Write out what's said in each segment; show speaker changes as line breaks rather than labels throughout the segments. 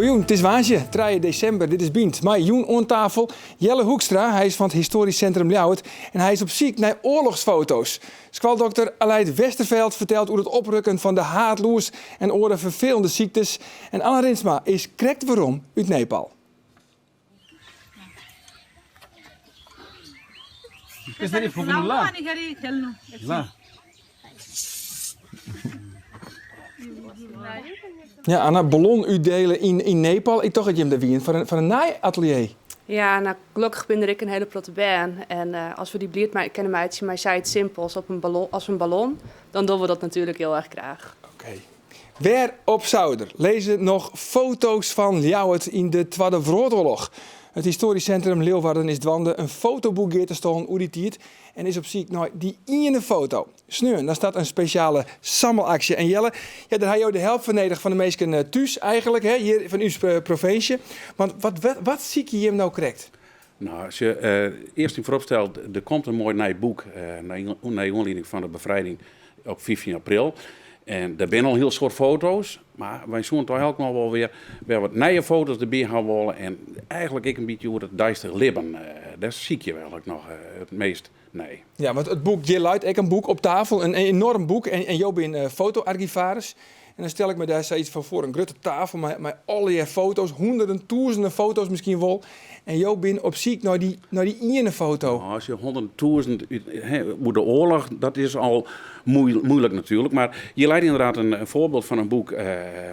Goejûn, it is woansdei, trije desimber. Dit is Bynt. Mei jûn oan tafel Jelle Hoekstra. Hy is fan it Histoarysk Sintrum Ljouwert en hy is op syk nei oarlochsfoto's. Skoaldokter Aleid Westerveld fertelt oer it oprukken fan de haadlûs en oare ferfelende syktes. En Anne Rinsma is krekt werom út Nepal. Ja, Anna, ballon útdiele yn Nepal. Ik tocht dat jim dêr wienen foar in naaiatelier.
Ja, no, gelokkich binne der ek in hiele protte bern. En as we dy bliid kinne meitsje mei sayts simpels op in ballon, as in ballon, dan dogge we dat natuerlik hiel erch graach.
Oké. Wêr op souder lizze noch foto's fan Ljouwert yn de Twadde Wrâldoarloch? It Histoarysk Sintrum Leeuwarden is dwaande in fotoboek gear te stallen oer dy tiid en is op syk nei dy iene foto. Sneon dan start in spesjale sammelaksje. En Jelle, ja, dêr ha jo de help foar nedich fan de minsken thús eigenlik, hè, hjir fan ús provinsje. Want wat, wat sykje jim no krekt?
No, sjoch, earst yn foaropsteld, der komt in moai nij boek nei oanlieding fan de befrijding op 15 april. En der binne al in hiel soad foto's, mar wy soene toch elk noch wol wer wer wat nije foto's derby ha wolle en eigenlik ek in bytsje oer it deistich libben. Dêr sykje we eigenlik noch it meast nei.
Ja, want it boek, hjir leit ek in boek op tafel, in enoarm boek en jo binne fotoargivaris. En dan stel ik my dêr sayts fan foar, in grutte tafel mei allegear foto's, hûnderten, tûzenen foto's miskien wol. En jo binne op syk nei dy, nei dy iene foto.
No, as je hûnderten, tûzen oer de oarloch, dat is al moeilik natuerlik. Mar hjir leit ynderdaad in foarbyld fan in boek,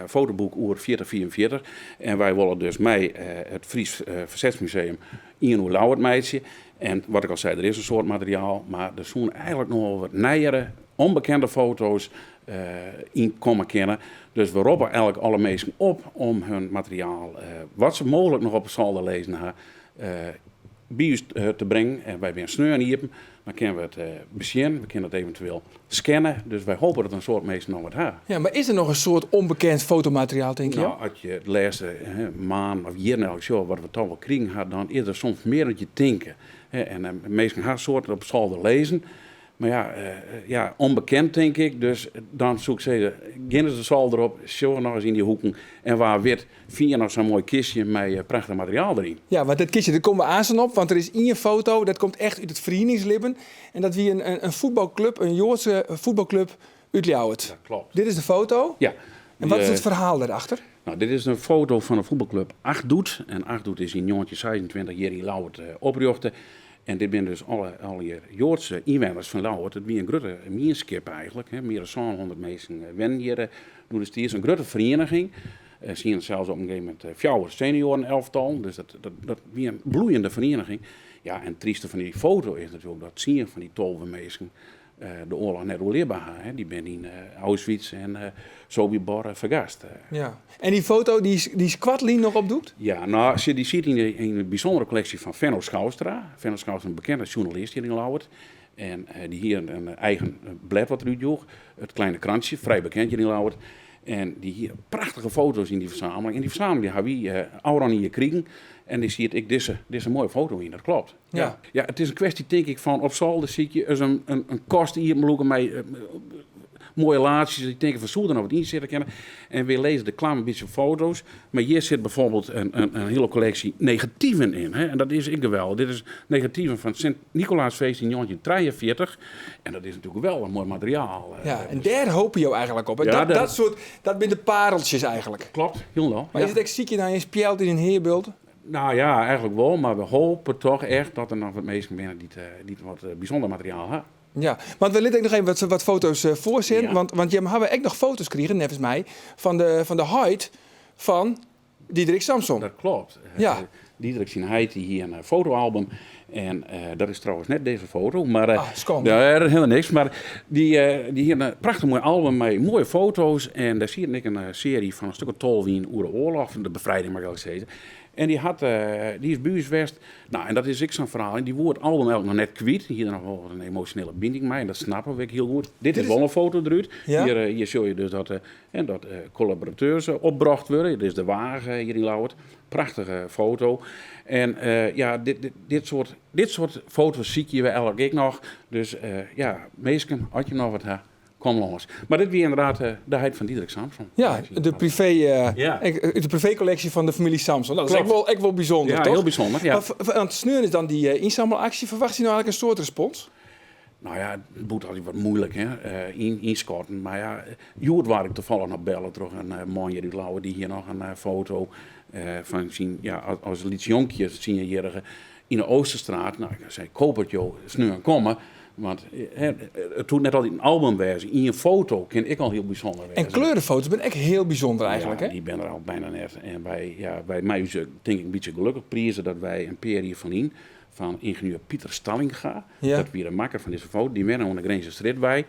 fotoboek oer fjirtich, fiifenfjirtich. En wy wolle dus mei it Fries Verzetsmuseum ien oer Ljouwert meitsje. En wat ik al sei, der is in soad materiaal, mar der soene eigenlik noch wol wat nijere, ûnbekende foto's yn komme kinne. Dus we roppe eigenlik alle minsken op om hun materiaal, wat se mooglik noch op 'e solder lizzen ha, by ús te bringen. En wy binne sneon iepen, dan kinne we it besjen, we kinne it eventueel scanne. Dus wy hoopje dat in soad minsken noch wat ha.
Ja, mar is der noch in soad ûnbekend fotomateriaal, tinke jo?
No, as je de lêste maanden of jierren eigenlik sjogge wat we toch wol krigen ha, dan is der soms mear dan je tinke. En minsken ha in soad op solder lizzen. Mar ja, ja, ûnbekend tink ik. Dus dan soe ik sizze, gean ris de solder op, sjoch noch ris yn dy hoeken en wa wit fine je noch sa'n moai kistje mei prachtich materiaal deryn.
Ja, want dat kistje, dêr komme we aansten op, want der is ien foto, dat komt echt út it ferieningslibben. En dat wie in fuotbalklup, in Joadske fuotbalklup út Ljouwert.
Dat klopt.
Dit is de foto.
Ja.
En wat is it ferhaal dêrachter?
No, dit is in foto fan de fuotbalklup Achdoet. En Achdoet is yn njoggentjinhûndertseisentweintich hjir yn Ljouwert oprjochte. En dit binne dus allegear Joadse ynwenners fan Ljouwert. It wie in grutte mienskip eigenlik. Mear as sânhûndert minsken wennen hjir doedestiids. In grutte ferieniging. Se hiene sels op in gegeven momint fjouwer senioaren elftallen. Dus dat wie in bloeiende ferieniging. Ja, en it tryste fan dy foto is natuerlik dat tsien fan dy tolve minsken de oarloch net oerlibbe ha. Hè. Dy binne yn Auschwitz en Sobibor fergast.
Ja. En dy foto dy is koartlyn noch opdûkt?
Ja, no, dy siet yn in bysûndere kolleksje fan Fenno Schouwstra. Fenno Schouwstra, in bekende sjoernalist hjir yn Ljouwert. En dy hie in eigen blêd wat er útjoech, it Kleine Krantje, frij bekend hjir yn Ljouwert. En dy hie prachtige foto's yn dy fersameling. En dy fersameling dy ha wy ôfrûne jier krigen. En dêr siet ek dizze moaie foto yn, dat klopt.
Ja.
Ja, it is in kwestje tink ik fan op solder sykje, ris in kast iepenlûke mei moaie laadsjes. Ik tink fan soe der noch wat yn sitte kinne. En wy lizze de klam in bytsje op foto's. Mar hjir sit bijvoorbeeld in hiele kolleksje negativen yn. Hè? En dat is ek geweldich. Dit is negativen fan it Sint-Nicolaasfeest yn njoggentjintrijeenfjirtich. En dat is natuerlik geweldich moai materiaal.
Ja, en dêr hoopje jo eigenlik op.
Ja, dêr
Dat soart, dat binne de pareltsjes eigenlik.
Klopt, hielendal.
Mar is it ek sykje nei in spjeld yn in heabult?
Nou ja, eigenlik wol, mar we hoopje toch echt dat der noch wat minsken binne dy't wat bysûnder materiaal ha.
Ja, want we litte ek noch even wat foto's foarsjen, want jim hawwe ek noch foto's krigen, neffens my, fan de heit fan Diederik Samsom.
Dat klopt. Diederik syn heit dy hie in fotoalbum en dat is trouwens net dizze foto, mar
Ah, skande.
Ja, dat is hielendal niks, mar dy hie in prachtich moai album mei moaie foto's en dêr siet ek in searje fan in stik of 12 yn oer de oarloch, de befrijding moat ik eigenlik sizze. En dy hat, dy is by ús west. No, en dat is ek sa'n ferhaal. En dy woe it album eigenlik noch net kwyt. Dy hie der noch wol wat in emosjonele bining mei. En dat snappe we ek hiel goed. Dit is wol in foto derút. Hjir, hjir sjogge je dus dat, hè, dat kollaborateurs opbrocht wurde. Dit is de Waag hjir yn Ljouwert. Prachtige foto. En ja, dit, dit, dit soart, dit soart foto's sykje we eigenlik ek noch. Dus ja, minsken, as je noch wat ha. Kom lâns. Mar dit wie ynderdaad de heit fan Diederik Samsom.
Ja, de privé, út de privékolleksje fan de famylje Samsom. Dat is ek wol, ek wol bysûnder,
ja,
toch?
Hiel bysûnder, ja.
Maar, want sneon is dan dy ynsammelaksje. Ferwachtsje je no eigentlik in soad respons?
Nou ja, it bliuwt altyd wat muoilik, hè, ynskatten. Mar ja, hjoed waard ik tafallich noch belle troch in man hjir út Ljouwert. Dy hie noch in foto fan syn, ja, as lyts jonkje, tsienjierrige, yn de Oosterstraat. No, ik sei, ik hoop dat jo sneon komme. Want it hoecht net altyd in album wêze. Ien foto kin ek al hiel bysûnder wêze.
En kleurefoto's binne ek hiel bysûnder eigentlik,
Ja,
hè?
dy binne der al byna net. En wy, ja, wy meie ús tink ik in bytsje gelokkich prize dat wy in pear jier ferlyn fan yngenieur Pieter Stallinga, dat wie de makker fan dizze foto, dy wenne oan de Grinzerstrjitwei.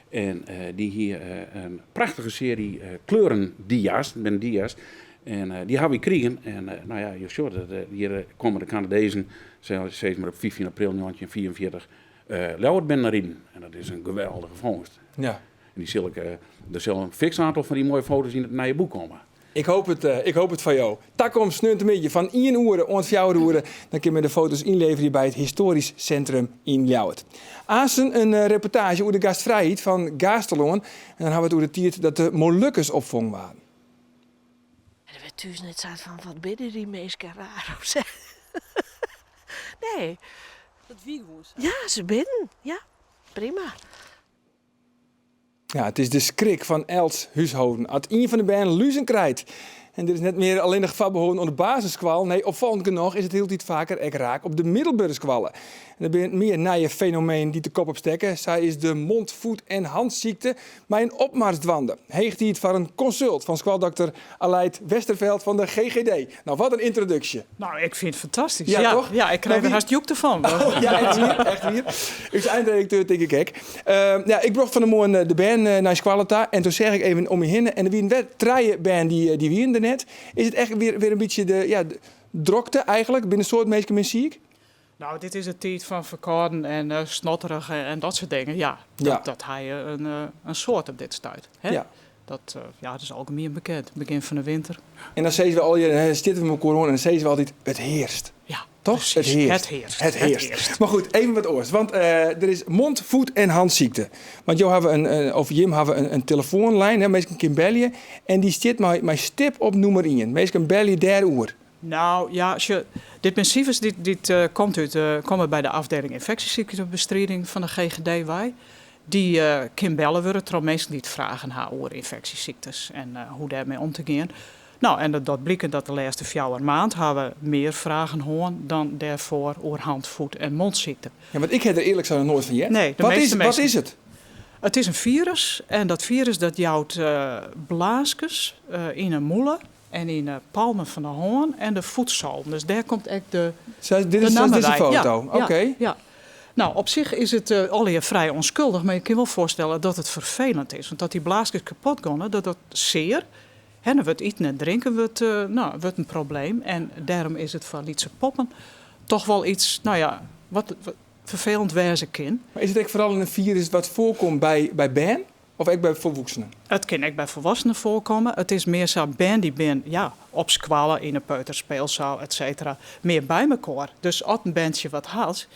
En dy hie in prachtige searje kleurendia's, dat binne dia's. En dy hawwe wy krigen. En no ja, jo sjogge dat hjir komme de Kanadezen, sis mar op 15 april 1944, Ljouwert binnen riden. En dat is in geweldige fûnst. En dy sil ik, der sil in fiks oantal fan dy moaie foto's yn it nije boek komme.
Ik hoop it, ik hoop it foar jo. Takom sneontemiddei fan ien oere oant fjouwer oere, dan kin men de foto's ynleverje by it Histoarysk Sintrum yn Ljouwert. Aansten in reportaazje oer de gastfrijheid fan Gaasterlân en dan hawwe we it oer de tiid dat de Molukkers opfongen waarden.
En der wurdt thús net sein fan wat binne dy minsken raar of sa. Nee.
Dat wie gewoan sa.
Ja, se binnen. Ja, prima.
Ja, it is de skrik fan elts húsholden as ien fan de bern luzen krijt. En dit is net mear allinnich foarbeholden oan de basisskoalle. Nee, opfallend genôch is it hieltyd faker ek raak op de middelbere skoalle. En der binne mear nije fenomenen dy't de kop opstekke. Sa is de mond-, voet en handsykte mei in opmars dwaande. Heech tiid foar in konsult fan skoaldokter Aleid Westerveld fan de GGD. Nou, wat in yntroduksje.
Nou, ik fyn it fantastysk.
Ja,
Ja,
toch?
ja, ik krij
Nou,
der hast jokte fan.
Oh, ja, echt wier, echt wier. Us eindredakteur tink ik ek. Ja, ik brocht fan 'e moarn de bern nei skoalle ta en doe seach ik even om my hinne en der wienen wer trije bern dy wienen der net. Is it echt wer in bytsje de, ja, de drokte eigentlik? Binne in soad minsken min siik?
Nou, dit is de tiid fan ferkâlden en snotterige en dat soart dingen. Ja, dat ha je in soad op dit stuit. Hè? Dat, ja, dat is algemien bekend. Begjin fan de winter.
En dan sizze we allegear, dan sitte we mekoar oan en dan sizze we altyd, it hearst.
Ja,
Toch?
precies.
It hearst.
It hearst.
It
It
hearst.
hearst.
Mar goed, even wat oars. Want der is mond-, voet en handsykte. Want jo hawwe in, of jim hawwe in telefoanlijn, hè, minsken kinne belje. En dy stiet mei stip op nûmer ien. Minsken belje dêroer.
Nou ja, sjoch, dit binne sifers dy't komt út, komme by de afdeling ynfeksjesyktebestriding fan de GGD wei. Dy kin belle wurde troch minsken dy't fragen ha oer ynfeksjesyktes en hoe dêrmei om te gean. Nou, en dat docht bliken dat de lêste fjouwer maand ha we mear fragen hân dan dêrfoar oer hand-, voet en mondsykte.
Ja, want ik ha der earlik sein noch noait fan heard.
Nee, de
Wat
measte
is
minsken
it?
It is in firus en dat firus dat jout blaaskes yn 'e mûle en yn 'e palmen fan de hân en de foetsoalen. Dus dêr komt ek de
Sa, dit
de
is
namme
dizze
wei.
foto.
Ja,
Oké.
ja, ja. Nou, op sich is it allegear frij ûnskuldich, mar je kinne wol foarstelle dat it ferfelend is. Want as dy blaaskes kapot geane, dat docht sear. Hè, dan wurdt iten en drinken no, wurdt in probleem. En dêrom is it foar lytse poppen toch wol iets, nou ja, wat ferfelend wêze kin.
Mar is it ek foaral in firus wat foarkomt by bern of ek by folwoeksenen?
It kin ek by folwoeksenen foarkomme. It is mear sa bern dy bin, ja, op skoalle, yn 'e peuterspeelzaal, et cetera, mear by mekoar. Dus as in berntsje wat hat,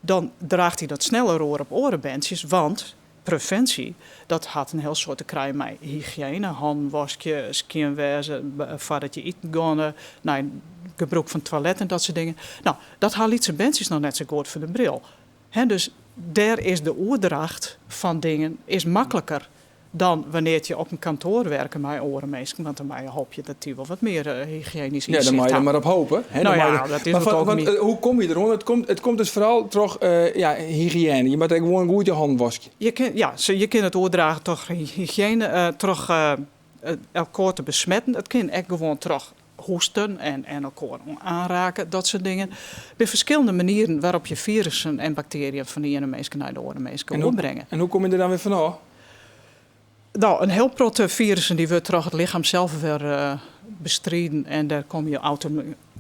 dan draacht hy dat sneller oer op oare berntsjes, want previnsje, dat hat in hiel soad te krijen mei hygiëne, hannen waskje, skjin wêze foardat je iten geane, nei gebrûk fan toilet en dat soart dingen. Nou, dat ha lytse berntsjes noch net sa goed foar de bril. Hè, dus dêr is de oerdracht fan dingen is makliker dan wannear't je op in kantoar werke mei oare minsken, want dan meie je hoopje dat dy wol wat mear hygiënysk
Ja, dan
ynsicht
meie je
ha.
der mar op hope. Hè?
Nou
Dan
ja,
meie je
dat is
Maar
wat
want,
algemien.
hoe komme je deroan? It komt dus foaral troch ja, hygiëne. Je moatte ek gewoan goed je hannen waskje.
Je kin, ja, je kinne it oerdrage troch hygiëne, troch elkoar te besmetten. It kin ek gewoan troch hoesten en elkoar oanraken, dat soart dingen. Der binne ferskillende manieren wêrop't je firussen en bakteriën fan de iene minske nei de oare minske oerbringe.
En hoe komme je der dan wer fanôf?
Nou, in hiel protte firussen dy wurdt troch it lichem sels wer bestriden en dêr komme je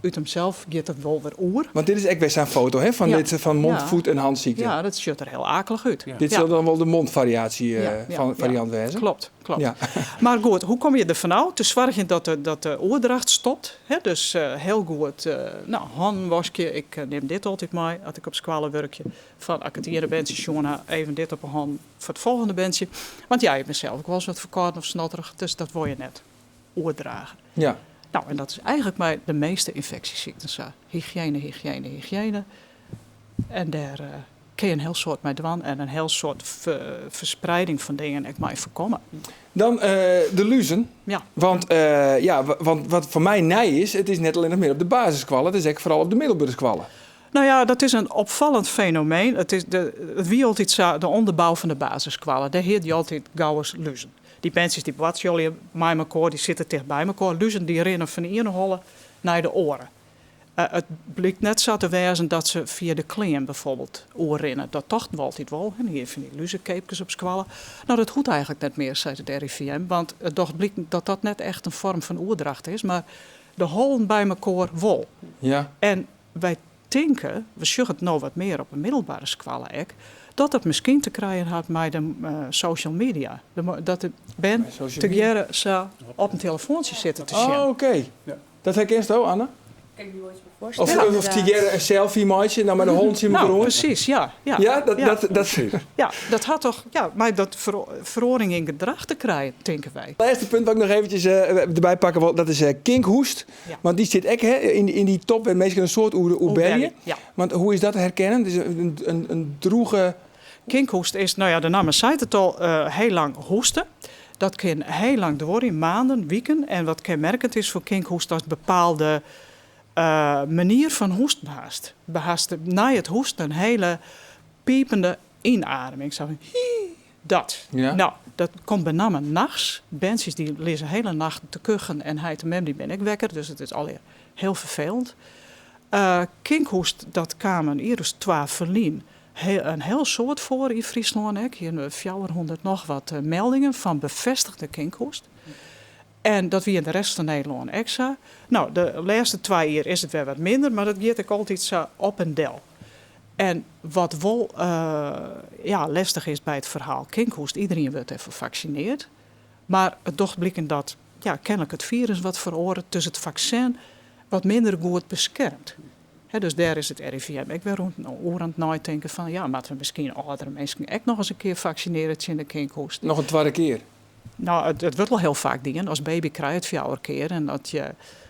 Ut himsels giet it wol wer oer.
Want dit is ek wer sa'n foto hè, fan,
Ja.
dit, fan mond,
Ja.
voet en handziekte.
Ja, dat sjocht der hiel aaklich út.
Dit
Ja.
sil dan wol de mondvariatie
Ja, ja,
van,
ja.
variant wêze.
Klopt, klopt.
Ja.
Mar goed, hoe komme je der fanôf? Te soargjen dat de oerdracht stopt. Hè? Dus hiel goed, no, hannen waskje. Ik nim dit altyd mei as ik op skoalle wurkje. Fan, as ik it iene berntsje sjoen ha, even dit op 'e hannen foar it folgjende berntsje. Want ja, je binne sels ek wolris wat ferkâlden of snotterich, dus dat wol je net oerdrage.
Ja.
Nou, en dat is eigentlik mei de measte ynfeksjesykten sa. Hygiëne, hygiëne, hygiëne. En dêr kin je in hiel soad mei dwaan en in hiel soad fersprieding fan dingen ek mei foarkomme.
Dan de luzen.
Ja.
Want, ja, want wat foar my nij is, it is net allinnich mear op de basisskoalle, it is ek foaral op de middelbere skoalle.
Nou ja, dat is in opfallend fenomeen. It, is de, it wie altyd sa, de ûnderbou fan de basisskoalle, dêr hiene je altyd gauris luzen. Dy berntsjes dy boartsje allegear mei mekoar, dy sitte ticht by mekoar. Luzen dy rinne fan de iene holle nei de oare. It blykt net sa te wêzen dat se fia de klean bijvoorbeeld oerrinne. Dat tochten we altyd wol. En hier fan dy luzekeepkes op skoalle. Nou, dat hoecht eigentlik net mear, seit it RIVM. Want it docht bliken dat dat net echt in foarm fan oerdracht is, mar de hollen by mekoar wol. En wy tinke, we sjogge it no wat mear op 'e middelbere skoalle ek, dat dat miskien te krijen hat mei de social media. Dat de bern
Mei social media?
tegearre sa op in telefoantsje sitte te sjen.
Oh, oké. Dat herkensto, Anne?
Kin ik my wol iets by
Of,
foarstelle.
of tegearre in selfie meitsje, dan mei de hond tsjin
Nou,
elkoar oan.
precies, ja. Ja,
Ja, dat,
ja.
dat,
Ja, dat hat toch, ja, mei dat feroaring yn gedrach te krijen, tinke wy.
Lêste punt wat ik noch eventjes derby pakke wol, dat is kinkhoest. Want dy sit ek, hè, yn dy top wêr't minsken in soad oer
Oer
belje.
belje, ja.
Want hoe is dat te herkennen? Het is in drûge...
Kinkhoest is, nou ja, de namme seit it al, hiel lang hoeste. Dat kin hiel lang duorje, maanden, wiken. En wat kenmerkend is foar kinkhoest, dat bepaalde manier fan hoesten hast. Behast nei it hoesten in hiele piepende ynademing. Sa fan hii, dat. Nou, dat komt benammen nachts. Berntsjes dy lizze hiele nacht te kuchen en heit en mem dy binne ek wekker, dus it is allegear hiel ferfelend. Kinkhoest, dat kaam in jier as 2 ferlyn in hiel soad foar yn Fryslân ek. Hier hiene we 400 noch wat meldingen fan befêstigde kinkhoest. En dat wie yn de rest fan Nederlân ek sa. Nou, de lêste 2 jier is it wer wat minder, mar dat giet ek altyd sa op en del. En wat wol, ja, lestich is by it ferhaal kinkhoest, iderien wurdt dêrfoar faksineard. Mar it docht bliken dat, ja, kenlik it firus wat feroaret, dus it faksin wat minder goed beskermt. Hè, dus dêr is it RIVM ek wer oer oan it neitinken fan, ja, moatte we miskien âldere minsken ek noch ris in kear faksinearje tsjin de kinkhoest?
Noch in twadde kear?
Nou, it wurdt al hiel faak dien. As baby krije je it 4 kear en as je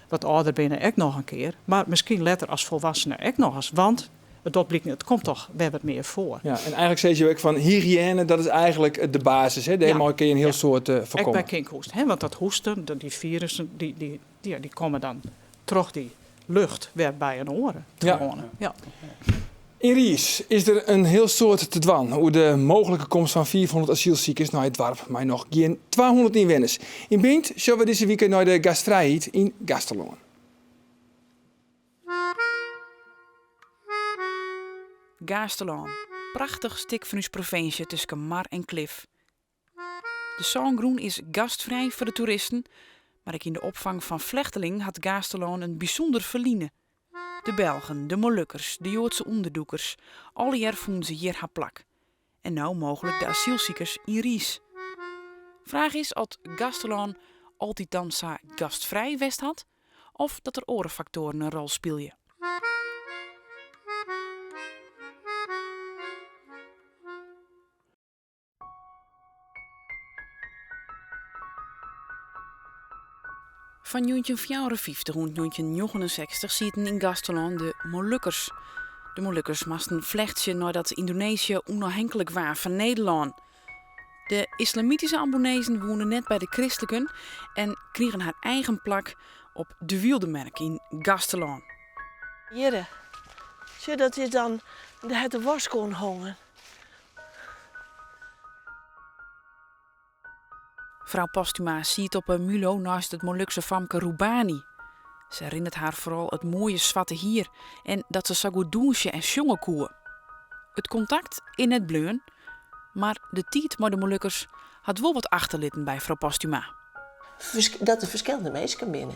wat âlder binne ek noch in kear. Mar miskien letter as folwassene ek noch ris, want it docht bliken, it komt toch wer wat mear foar.
Ja, en eigentlik sizze jo ek fan hygiëne, dat is eigentlik de basis. Hè? Dêrmei kinne je in hiel soad
Ek
foarkomme.
by kinkhoest, hè? Want dat hoesten, dy firussen, dy komme dan troch dy lucht wer by in oare te wonen. Ja.
Yn Riis is der in hiel soad te dwaan oer de mooglike komst fan 500 asylsikers nei it doarp mei noch gjin 200 ynwenners. Yn Bynt sjogge we dizze wike nei de gastfrijheid yn Gaasterlân.
Gaasterlân, prachtich stik fan ús provinsje tusken mar en klif. De sângrûn is gastfrij foar de toeristen, mar ek yn de opfang fan flechtelingen hat Gaasterlân in bysûnder ferline. De Belgen, de Molukkers, de Joadse ûnderdûkers, allegear fûnen se hjir har plak. En no mooglik de asylsikers yn Riis. Fraach is oft Gaasterlân altyd dan sa gastfrij west hat of dat der oare faktoaren in rol spylje. Fan 1954 oant 1969 sieten yn Gaasterlân de Molukkers. De Molukkers moasten flechtsje neidat Yndoneesië ûnôfhinklik waard fan Nederlân. De islamityske Ambonezen woene net by de kristliken en krigen har eigen plak op de Wyldemerk yn Gaasterlân.
Hjirre, sjoch, dat is dan, dêr hat de wask oan hongen.
Frou Postuma siet op 'e mulo neist it Molukse famke Rubani. Se herinnert har foaral it moaie swarte hier en dat se sa goed dûnsje en sjonge koe. It kontakt is net bleaun, mar de tiid mei de Molukkers hat wol wat achterlitten by frou Postuma.
Dat der ferskillende minsken binne.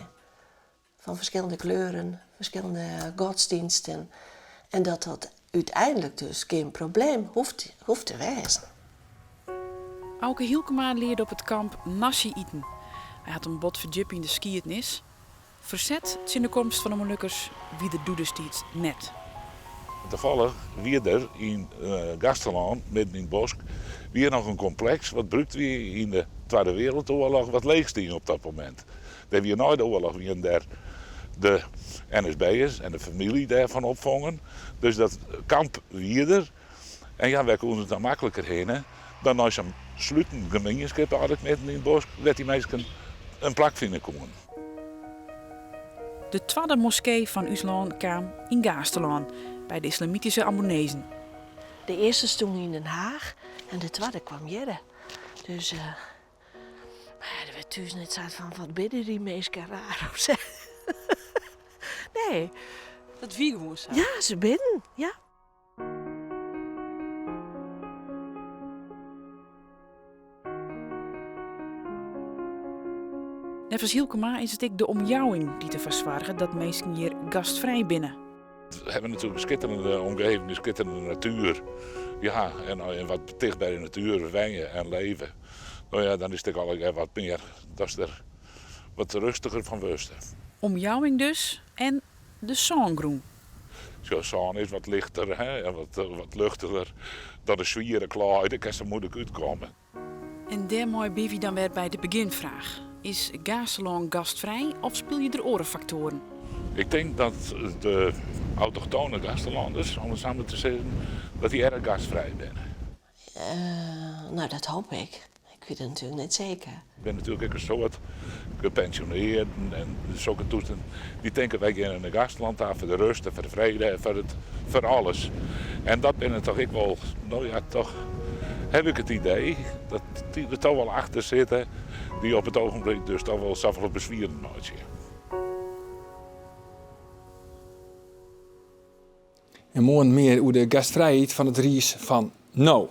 Fan ferskillende kleuren, ferskillende godsdiensten. En dat dat úteinlik dus gjin probleem hoecht, hoecht te wêzen.
Auke Hylkema learde op it kamp nasi iten. Hy hat him bot ferdjippe yn de skiednis. Ferset tsjin de komst fan de Molukkers wie der doedestiids net.
Tafallich wie der yn Gaasterlân, midden yn it bosk, wie noch in kompleks wat brûkt wie yn de Twadde Wereldoarloch, wat leech stie op dat momint. Dêr wie nei de oarloch wienen dêr de NSB'ers en de famylje dêrfan opfongen. Dus dat kamp wie der. En ja, wêr koenen se dan makliker hinne dan nei sa'n sluten gemienskip eigentlik midden yn it bosk, wêr't dy minsken in plak fine koenen.
De twadde moskee fan ús lân kaam yn Gaasterlân, by de islamityske Ambonezen.
De earste stûn yn Den Haach en de twadde kwam hjirre. Dus uh, mar ja, der wurdt thús net sein fan wat binne dy minsken raar of sa. Nee.
Dat wie gewoan sa?
Ja, se binnen, ja.
Neffens Hylkema is it ek de omjouwing dy't derfoar soarget dat minsken hjir gastfrij binne.
We hawwe natuerlik in skitterende omgeving, in skitterende natuer. Ja, en wat ticht by de natuer wenje en leve. No ja, dan is it ek allegear wat mear, datst der wat rêstiger fan wurdst.
Omjouwing dus en de sângrûn.
Sjoch, sân is wat lichter hè, en wat luchtiger dan de swiere klaai, dêr kinst der muoilik útkomme.
En dêrmei binne wy dan wer by de begjinfraach. Is Gaasterlân gastfrij of spylje der oare faktoaren?
Ik tink dat de autochtone Gaasterlanners, om it sa mar te sizzen, dat dy erch gastfrij binne.
No, dat hoop ik. Ik wit it natuerlik net seker.
Der binne natuerlik ek in soad gepensionearden en sokke toesten dy tinke wy geane nei Gaasterlân ta foar de rêst en foar de frede en foar it foar alles. En dat binne toch ek wol, no ja, toch haw ik it idee dat dy der toch wol achter sitte dy op it ogenblik dus toch wol safolle beswieren meitsje.
En moarn mear oer de gastfrijheid fan it Riis fan no.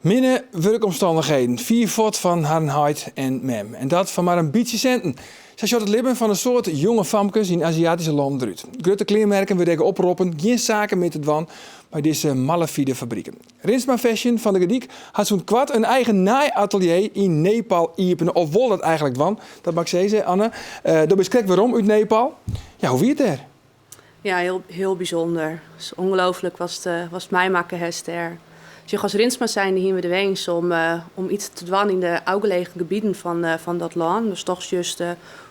Minne wurkomstannichheden, fier fuort fan harren heit en mem. En dat foar mar in bytsje sinten. Sa sjocht it libben fan in soad jonge famkes yn Aziatyske lannen derút. Grutte kleanmerken wurde ek oproppen gjin saken mear te dwaan mei dizze malafide fabriken. Rinsma Fashion fan De Gordyk hat sûnt koart in eigen naaiatelier yn Nepal iepene. Of wol dat eigentlik dwaan, dat moat ik sizze, Anne. Do bist krekt werom út Nepal. Ja, hoe wie it dêr?
Ja, hiel, hiel bysûnder. It is ûngelooflik watst, watst meimakke hast dêr. Sjoch, as Rinsma zijnde hiene we de wens om, om iets te dwaan yn de ôfgelegen gebieten fan, fan dat lân. Dus toch just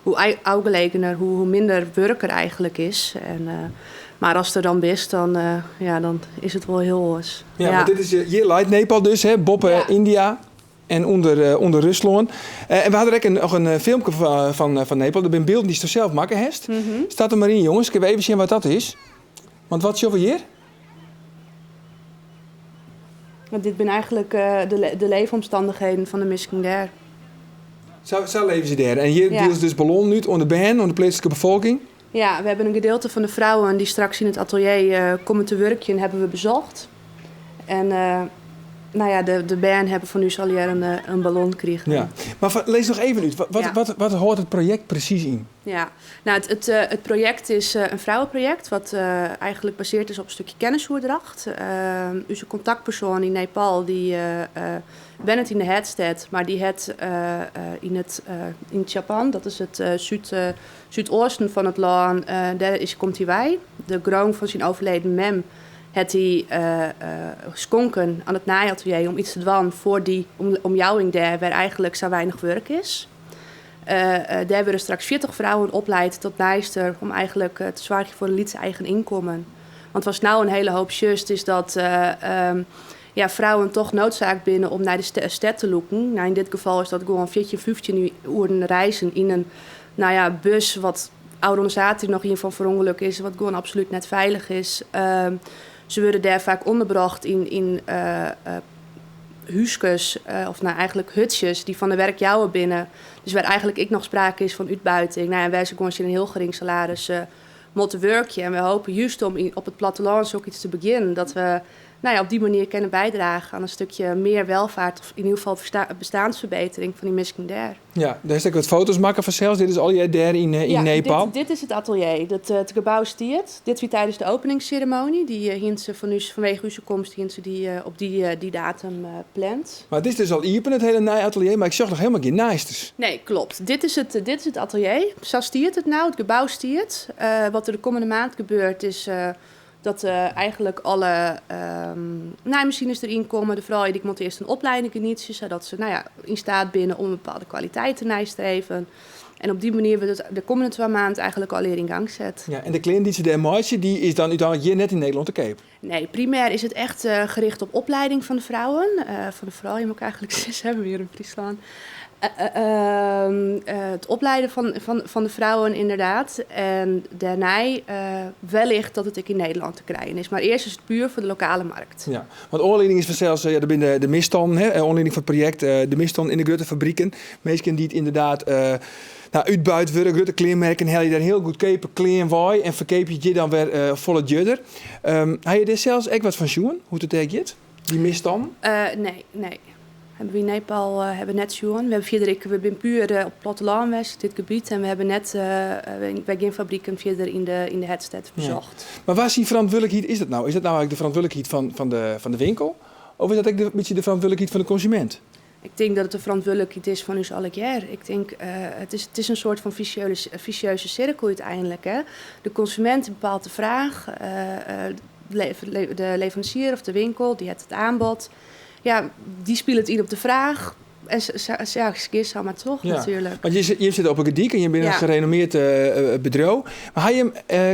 hoe ôfgelegener, hoe, hoe minder wurk der eigentlik is. En, mar ast der dan bist, dan, ja, dan is it wol hiel oars.
Ja, want dit is, hjir leit Nepal dus, hè, boppe
Ja.
Yndia en ûnder Ruslân. En we hawwe der ek noch in filmke fan Nepal. Der binne bylden dy'tsto sels makke hast. Start der mar yn, jonges. Kinne we even sjen wat dat is? Want wat sjogge we hjir?
Want dit binne eigentlik de leefomstannichheden fan de minsken dêr.
Sa leve se dêr. En hjir diele se dus ballonnen út oan de bern, oan de pleatslike befolking.
Ja, we hebben een gedeelte van de vrouwen die straks in het atelier komme te wurkjen, hebben we bezocht. En nou ja, de bern hawwe fan ús allegear in ballon krigen.
Ja. Mar lis noch even út, wat hâldt it projekt presys yn?
Ja, nou, it projekt is in frouweprojekt wat eigentlik basearre is op in stikje kennisoerdracht. Us kontaktpersoan yn Nepal dy wennet yn de haadstêd, mar dy hat yn Chitwan, dat is it súdeasten fan it lân, dêr komt hy wei. De grûn fan syn overleden mem hat hy skonken oan it naaiatelier om iets te dwaan foar dy omjouwing dêr, wêr eigentlik sa weinich wurk is. Dêr wurde straks 40 frouwen oplijd tot naaister om eigentlik te soargjen foar in lyts eigen ynkommen. Want watst no in hiele hoop sjochst is dat ja, frouwen toch noodzaak binne om nei de stêd te lûken. Nou, yn dit gefal is dat gewoan 14, 15 oeren reizen yn in, nou ja, bus wat ôfrûne saterdei noch ien fan ferûngelukke is, wat gewoan absolút net feilich is. Se wurde dêr faak ûnderbrocht yn húskes, of nou eigentlik hutsjes, dy't fan de wurkjouwer binne. Dus wêr eigentlik ek noch sprake is fan útbuiting. Nou, en wêr se gewoan tsjin in hiel gering salaris moatte wurkje. En we hoopje just om op it plattelân sok iets te begjinnen. Dat we Nou ja, op die manier kinne bydrage aan in stikje mear welvaart, of yn ieder gefal bestaansferbetering fan dy minsken dêr.
Ja, dêr hast ek wat foto's makke fansels. Dit is allegear dêr yn, eh, yn
Ja,
Nepal.
dit is it atelier. It gebou stiet. Dit wie tidens de openingsseremoanje. Dy hiene se fan ús, fanwege ús komst, hiene se dy op dy datum pland.
Mar it is dus al iepen, it hiele nije atelier, mar ik sjoch noch hielendal gjin naaisters.
Nee, kloppet. Dit is it atelier. Sa stiet it no. It gebou stiet. Wat der de kommende maand gebeurt is dat eigenlik alle naaimasines deryn komme. De froulju dy moatte earst in oplieding genietsje, sadat se, nou ja, yn steat binne om in bepaalde kwaliteit te neistreven. En op dy manier wurdt it de kommende twa maand eigenlik allegear yn gang set.
Ja, en de klean dy't se dêr meitsje, dy is dan úteinlik hjir net yn Nederlân te keap?
Nee, primêr is it echt gericht op oplieding fan de frouwen. Fan de froulju moat ik eigenlik sizze, we hjir yn Fryslân. It oplieden fan de frouwen ynderdaad. En dêrnei wellicht dat it ek yn Nederlân te krijen is. Mar earst is it puer foar de lokale markt.
Ja, want oanlieding is fansels, ja, der binne de misstannen, hè, oanlieding fan it projekt, de misstannen yn de grutte fabriken. Minsken dy't ynderdaad nou, útbuit wurde, grutte kleanmerken helje dêr hiel goedkeape klean wei en ferkeapje it hjir dan wer folle djurder. Ha je dêr sels ek wat fan sjoen, hoe't it dêr giet, dy misstannen?
Nee, nee. Hawwe wy yn Nepal hawwe net sjoen. We hawwe fierder ek, we binne puer op it plattelân west, dit gebiet, en we hawwe net, wy gjin fabriken fierder yn de haadstêd besocht.
Mar wa syn ferantwurdlikheid is dat no? Is dat no eigenlik de ferantwurdlikheid fan de winkel of is dat ek in bytsje de ferantwurdlikheid fan de konsumint?
Ik tink dat it de ferantwurdlikheid is fan ús allegear. Ik tink, it is in soart fan fisieuze sirkel úteinlik. Hè? De konsumint bepaalt de fraach, de leveransier of de winkel dy hat it aanbod. Ja, dy spilet yn op de fraach. En ja, gean sa mar troch natuerlik.
Want jim sitte op 'e Gordyk en jim binne in gerenommeerd bedriuw. Mar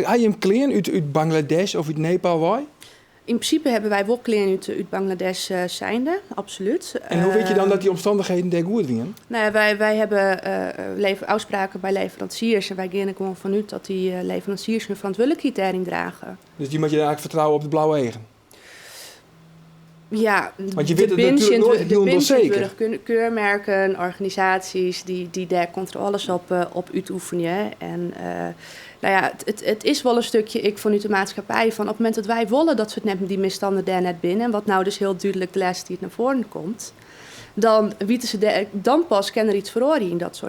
ha jim klean út Bangladesh of út Nepal wei?
Yn prinsipe hawwe wy wol klean út Bangladesh zijnde, absolút.
En hoe witte je dan dat dy omstannichheden dêr goed wienen?
Nou ja, wy hawwe ôfspraken by leveransiers en wy geane der gewoan fanút dat dy leveransiers hun ferantwurdlikheid dêryn drage.
Dus dy moatte je dan eigentlik fertrouwe op de blauwe eagen?
Ja,
Want je wit het natuerlik noait
der binne
hielendal seker.
tsjintwurdich keurmerken, organisaasjes dy't dêr kontrôles op útoefenje. En nou ja, it is wol in stikje ek fanút de maatskippij fan op it momint dat wy wolle dat se it net, dy misstannen dêr net binne, en wat no dus hiel dúdlik de lêste tiid nei foaren komt, dan witte se dêr, dan pas kin der yts feroarje yn dat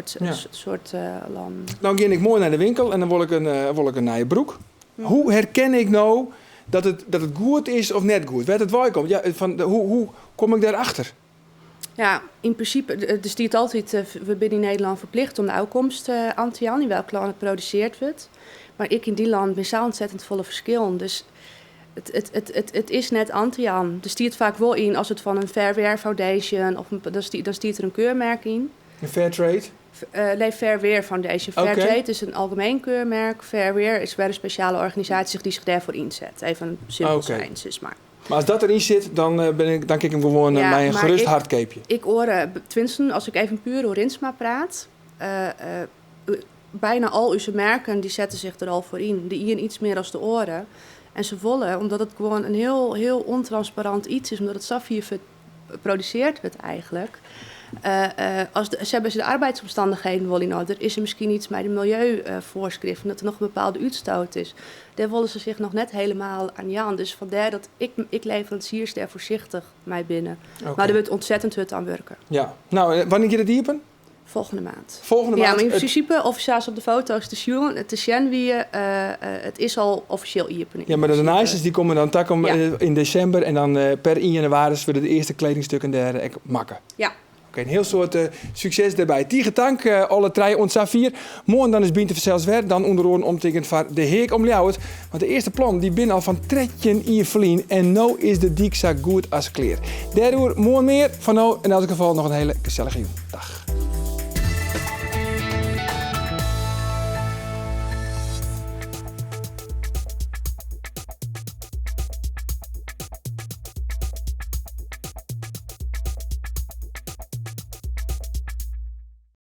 soart lannen.
Dan gean ik moarn nei de winkel en dan wol ik in nije broek. Hoe herken ik no dat it goed is of net goed? Wêr't it wei komt? Ja, hoe kom ik dêrachter?
Ja, yn prinsipe, der stiet altyd, we binne yn Nederlân ferplichte om de ôfkomst oan te jaan, yn welk lân it produsearre wurdt. Mar ek yn dy lannen binne sa ûntsettend folle ferskillen. Dus it is net oan te jaan. Der stiet faak wol yn, as it fan in Fair Wear Foundation, of dan stiet der in keurmerk yn.
In Fair Trade?
Nee, Fair Wear Foundation. Fair Trade is in algemien keurmerk. Fair Wear is wer in spesjale organisaasje dy't sich dêrfoar ynset. Even simpel sein, sis mar.
Mar as dat deryn sit, dan kin ik him gewoan
Ja,
mei in
mar
gerust hart keapje.
Ik hoor, tenminste, as ik even puer oer Rinsma praat, byna al ús merken dy sette sich der al foar yn. De ien yts mear as de oare. En se wolle, omdat it gewoan in hiel, hiel ûntransparant yts is, omdat it sa fier produsearre wurdt eigenlik. As de, se hawwe de arbeidsomstannichheden wol yn oarder, is der miskien yts mei de miljeufoarskriften, dat der noch in bepaalde útstoot is. Dêr wolle se sich noch net hielendal oan jaan. Dus fandêr dat ik leveransiers dêr foarsichtich mei binne. Mar der wurdt ûntsettend hurd oan wurke.
Ja. Nou, wannear giet it iepen?
Folgjende maand.
Folgjende
Ja,
maand?
mar yn prinsipe, offisjeel op de foto's te sjen wie, it is al offisjeel iepen.
Ja, mar de naaisters dy komme dan takom yn desimber en dan per 1 jannewaris wurde de earste kledingstikken dêr ek makke.
Ja.
Oké, in hiel soad sukses dêrby. Tige tank alle trije oant safier. Moarn dan is Bynt der fansels wer, dan ûnder oaren omtinken foar de Heak om Ljouwert. Want de earste plannen dy binne al fan 13 jier ferlyn en no is de dyk sa goed as klear. Dêroer moarn mear. Foar no yn elts gefal noch in hiele gesellige jûn. Dag.